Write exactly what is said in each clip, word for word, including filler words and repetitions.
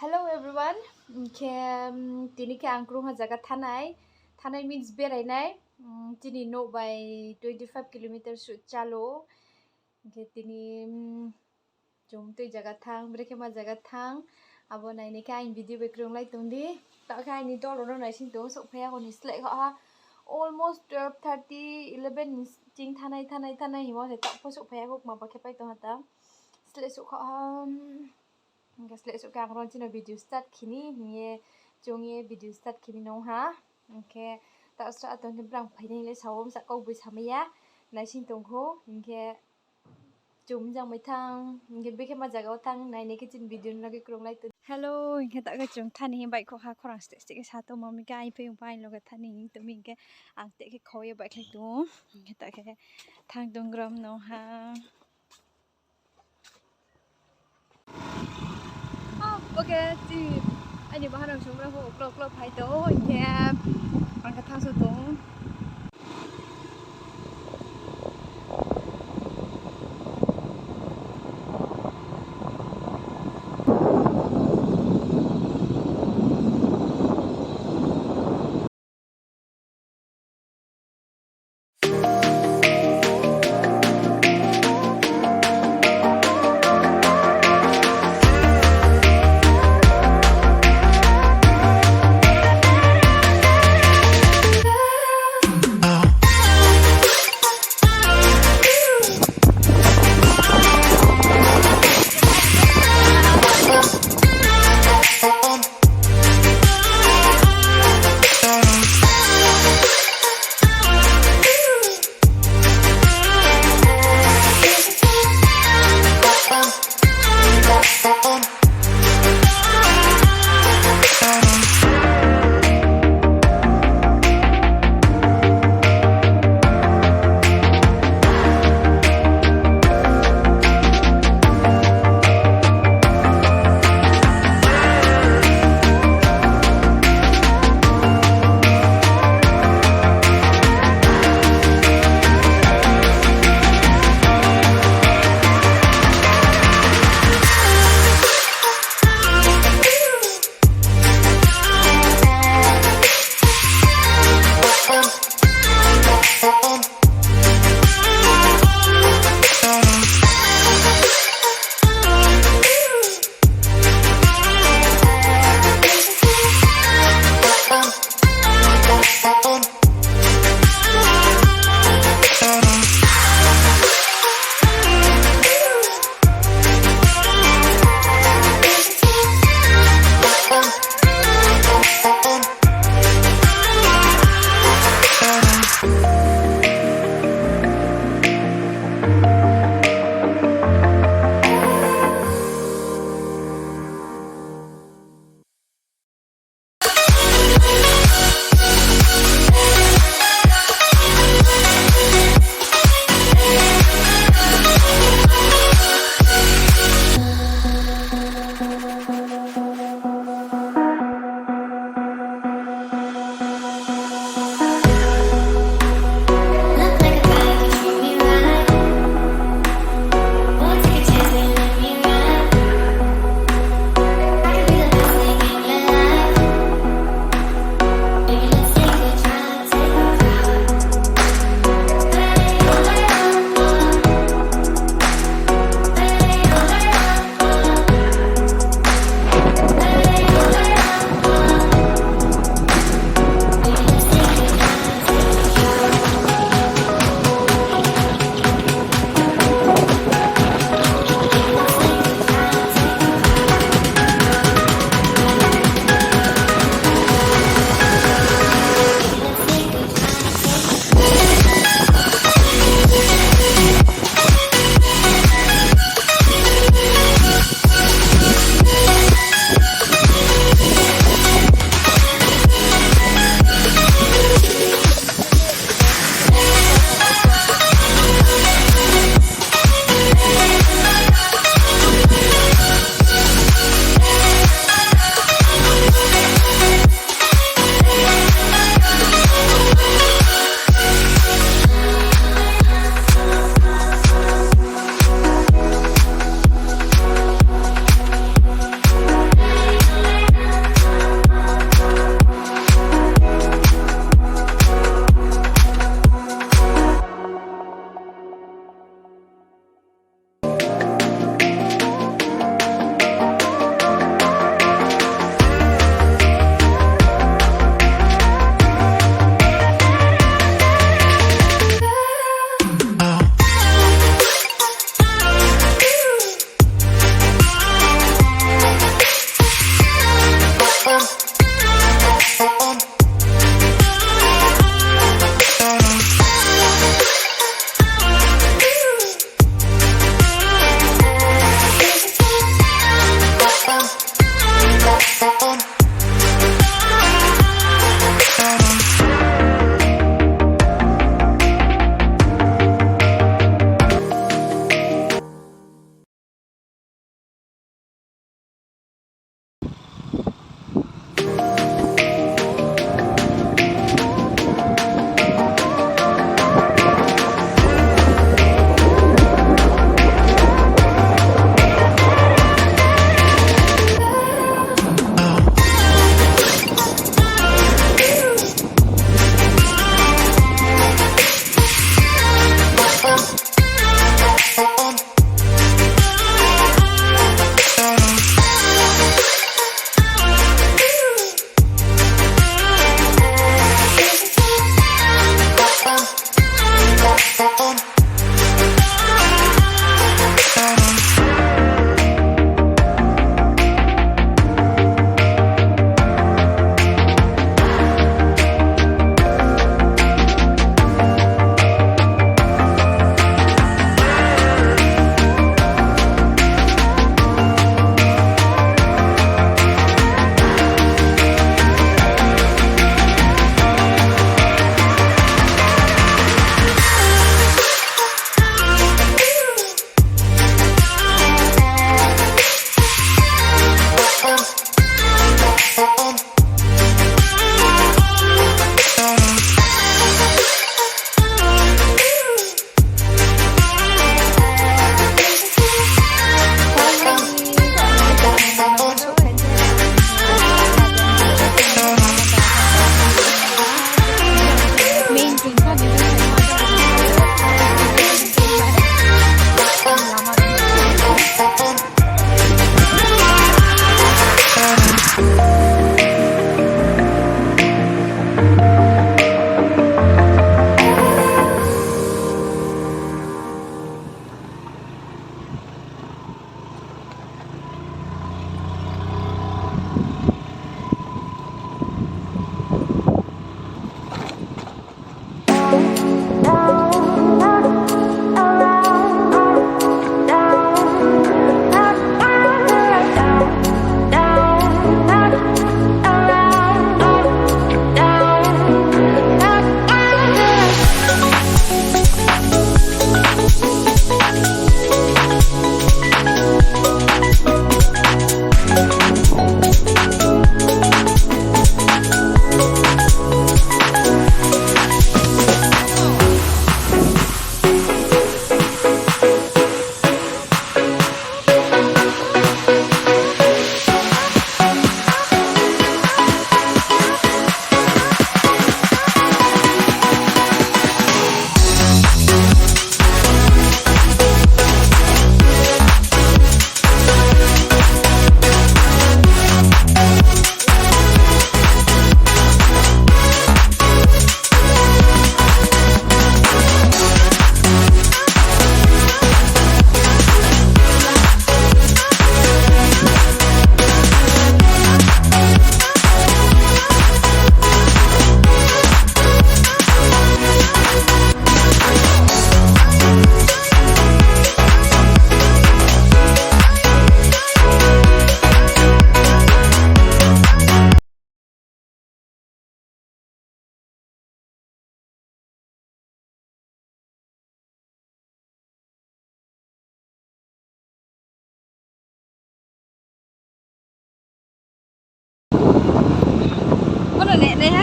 Hello everyone, hing khe, mm, tini khe ang krungha zaga thanai, thanai means berai nai, mm, chini nouh bai twenty five kilometer suh chalo, hing khe tini, mm, chung tui zaga thanng, brekhe ma zaga thanng, abo nainai khe aini video bai krunglai tong di. Taoh khe aini dol rao no naising tong, souhphai ya kho ni sleh kho ha, almost twelve thirty, eleven ni ching thanai, thanai, thanai himo se taoh pho souhphai ya kho, kma ba khe pai tong ha ta. Sleh souh kho ha, mm, hing khe sleh souh khe ang ron chini video start khe ni hing ye, chung ye video start khe mi nung ha. Hing khe taoh sra tong khe brang phai nai le sa wo, bsa kau boi samai ya, naising tong kho, hing khe chung jang mai thanng, hing khe brekhe ma zaga wo thanng, nainai khe chini video no loge krunglai tong. Hello, hing khe taoh khe chung thani hing baihkhouh ha, khorang steh steh khe sa tongma mi khe, aini phaiyong pho aini loge thani hing tong mi hing khe, ang teh khe khau ye baihkhlai tong, hing khe taoh khe thanng tong rom no ha. Ah, bo khe chini, aini bahanao songgra pho klok klok phai tong, hing khe ang khe thanngso tong.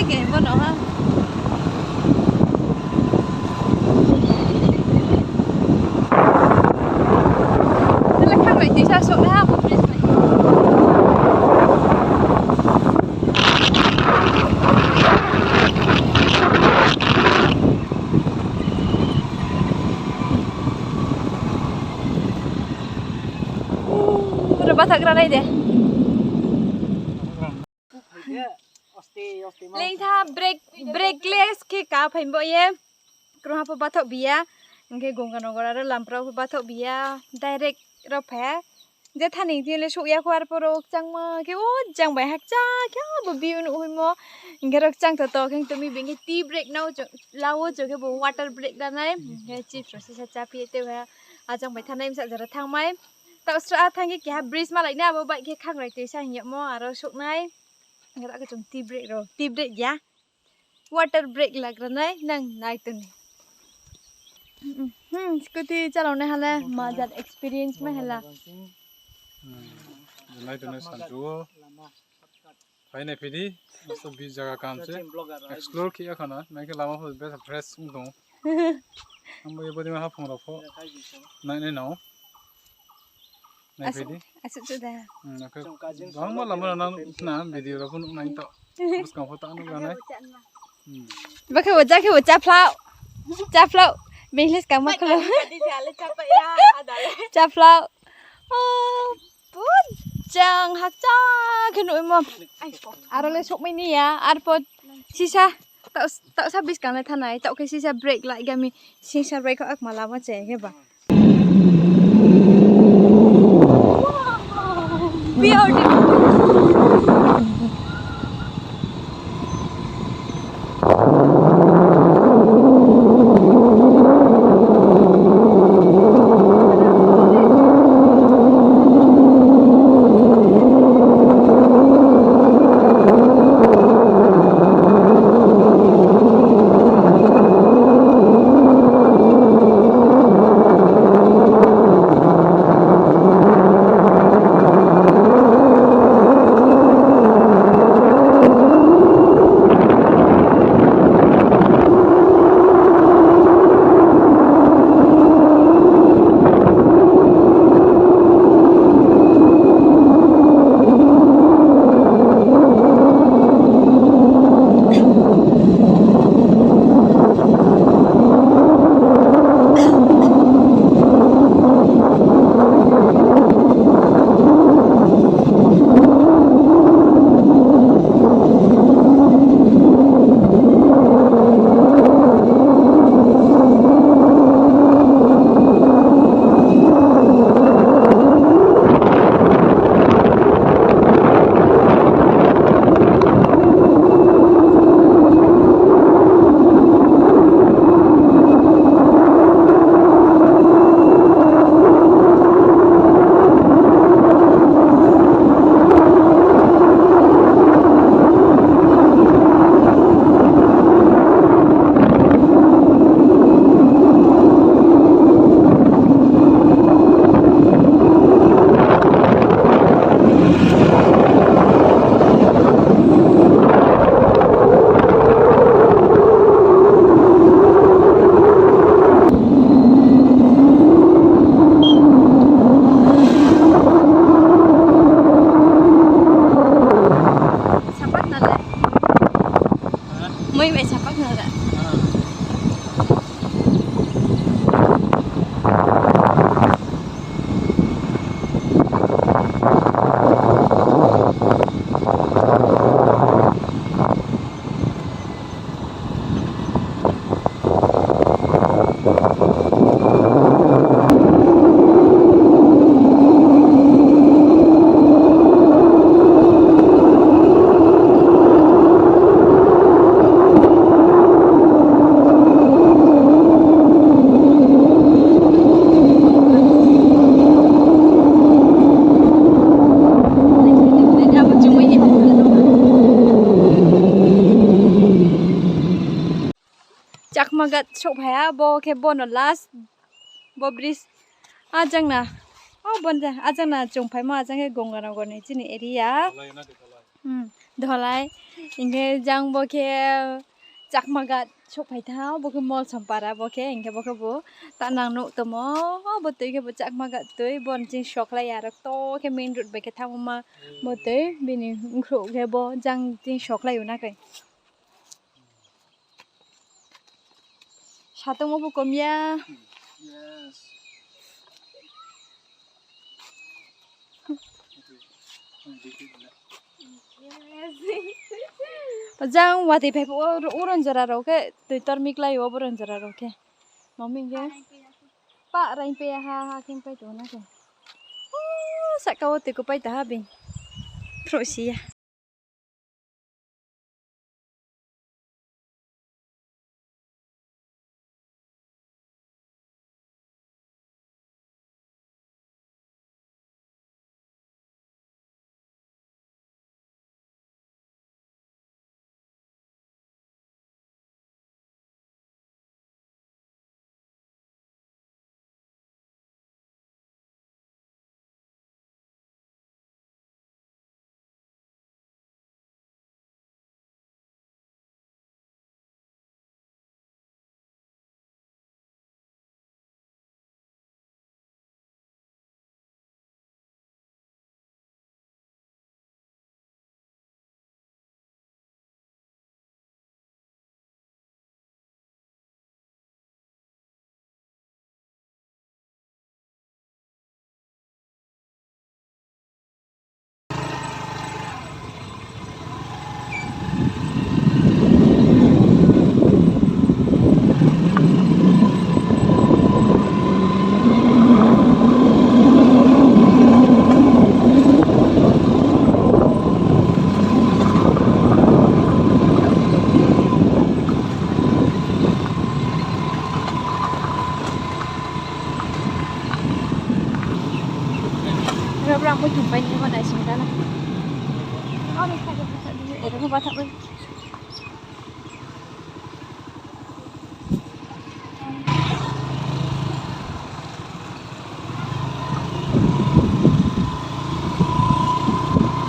Ke bono ha. Sila khanglai tisa sok ha, bo bridge bai. Ura bathak ra nai de. Leingtha break, breakless khe ka phaimbo ye. Krungha pho bathoh biya. Hingkhe Gonganagar aro Lamprao pho bathoh biya. Direct ro pha. Je thani je le souh ya kho arphuh ro kchangma khe o jang bai hakcha khe bo view nuh hoimo. Hingkhe ro kchang to to khe tumi bini tea break nao cho, lao cho khe bo water break lanai. Hingkhe chips ro sisa cha phi te ha. Ajang bai thanai msa jora thangmai. Taoh sra thang khe keha bridge malai na abo bai khe khanglai tisa hing yagmo aro souh nai. Hingkhe taoh khe chung tea break ro, tea break ya. Water break lagra nai nang nai tong ni. Hmm, scooty chalao nai ha le ma jat experience mai ha la. Hmm. Nai tong nai sanchu o. Phai nai phi di, so bi jaga kaham se. Explore khe ya khana, nai khe lama pho best fresh ong tong. Abo ye bodi ma haphung rao pho. Nai nai no. Nai phi di. Asuh chu da. Hmm, nai khe. Bangma lama rao na, na video rao pho nuh nai to. Buskang pho ta nuh nai. Hmm. Ba khe bo ja khe bo chaphlao. Chaphlao. Benglis kang ma khlo. Chaphlao. Oh, bujang hakcha khe nuhmo. Aro le souhmai ni ya, arphuh sisa, taoh, taoh sa buskang le thanai, taoh khe sisa break lai gami, sisa break kho akma lama che khe ba. Wow! Beautiful. Sapak nalai. Moi mai sapak nalai. Chakma Ghat souhphai ha, bo khe bono last, bo bridge. Ajang na, o bonja, ajang na chung phaimo, ajang khe Gonganagar ni chini area. Hmm, dholai. Hing khe jang bo khe Chakmagat souhphai tha, bo khe Molsom para bo khe, hing khe bo khe bo ta nang nuh tomo, bo tui khe bo Chakmagat tui, bo ni ching soklai ya, aro to khe main road bai khe thanngmo ma bo tui, bini bkhrouh khe bo jang ching soklai ou na khe. Satongmo pho kom ya. Yes. Jang watoi phai phuh wo, uron jora rao khe, tui tor miklai ou, uron jora rao khe. Mami khe. Pa raing pe ha, ha khe pai tong na khe. O, sahka wo tui ko pai ta ha bini. Phrouh si ya. Ro brang bo thum pai ni mo naising ta na. Aro khe ba tha bai.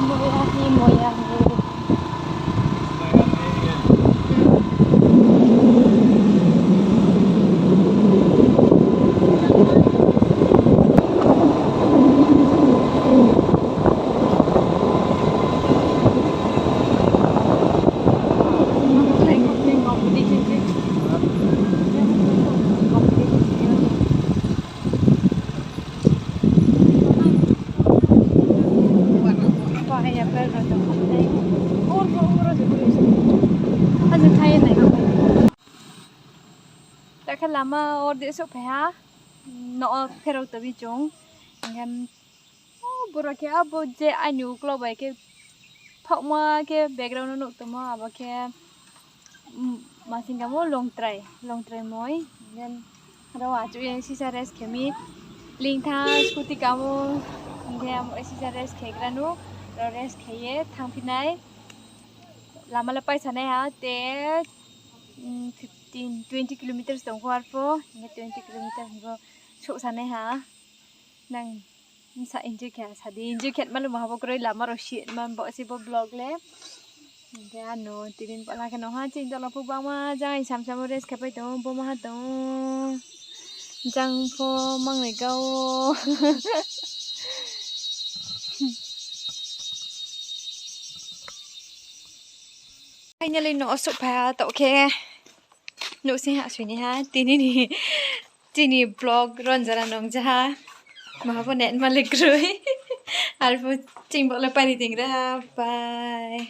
Moya hi, moya hi. Ta khe lama wo de souhphai ha, no pherao tongmi chung. Hing khe, o, boro khe abo je aini uklau bai khe thaohma khe background no nuh tongmo, abo khe, um, ma sing khe mo Longtrai, Longtrai moi. Then aro achouh ye sisa rest khe mi. Lingtha scooty kamo, hing khe amo sisa rest khe gra nou, aro rest khe ye thanngphi nai. Lama le paisa nai ha, te, um, fifteen, twenty kilometers tong kho arpho, hing khe twenty kilometers hing kho souhsa nai ha. Nang sa enjoy khe, sa di enjoy khe, malu ma habo kroi lama rao si, ma bo se bo vlog le. Hing khe ano tini pala khe no ha, chini tola phu bangma jang sam sam rest khe pai tong, bo ma ha tong. Jang pho mangnoi ga o. Finally, no souhphai ha, taoh khe. Nouhsing ha sui ni ha, tini ni, tini vlog ronjora nung ja ha. Maha pho net ma le kroi. Arpho ching bo le pari ting ra ha, bye.